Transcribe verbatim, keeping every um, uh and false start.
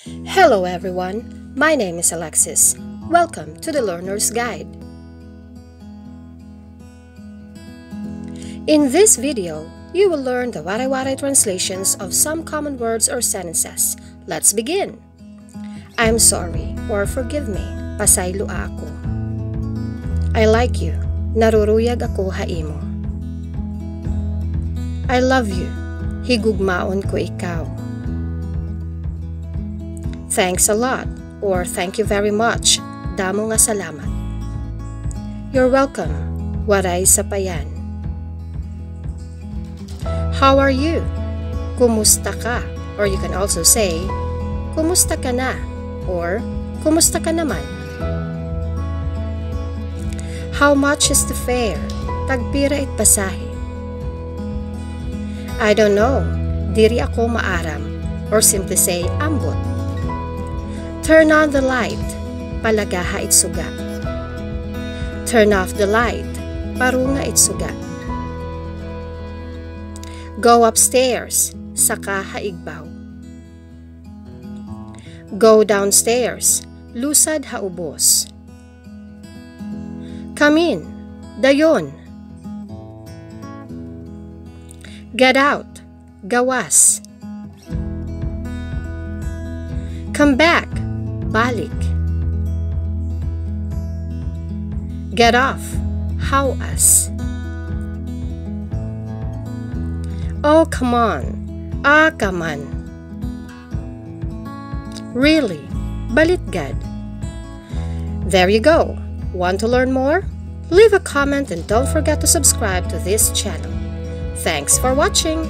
Hello everyone, my name is Alexis. Welcome to the Learner's Guide. In this video, you will learn the Waray-Waray translations of some common words or sentences. Let's begin! I'm sorry or forgive me. Pasayloa ako. I like you. Naruruyag ako ha imo. I love you. Higugmaon ko ikaw. Thanks a lot or thank you very much. Damo nga salamat. You're welcome. Waray sapayan. How are you? Kumusta ka? Or you can also say, kumusta ka na? Or kumusta ka naman? How much is the fare? Tagpira it pasahe? I don't know. Diri ako maaram. Or simply say, ambot. Turn on the light. Palagaha it suga. Turn off the light. Parunga it suga. Go upstairs. Saka ha igbaw. Go downstairs. Lusad ha ubos. Come in. Dayon. Get out. Gawas. Come back. Balik. Get off. Haw-as. Oh, come on. Ah, kaman. Really? Balit gad. There you go. Want to learn more? Leave a comment and don't forget to subscribe to this channel. Thanks for watching!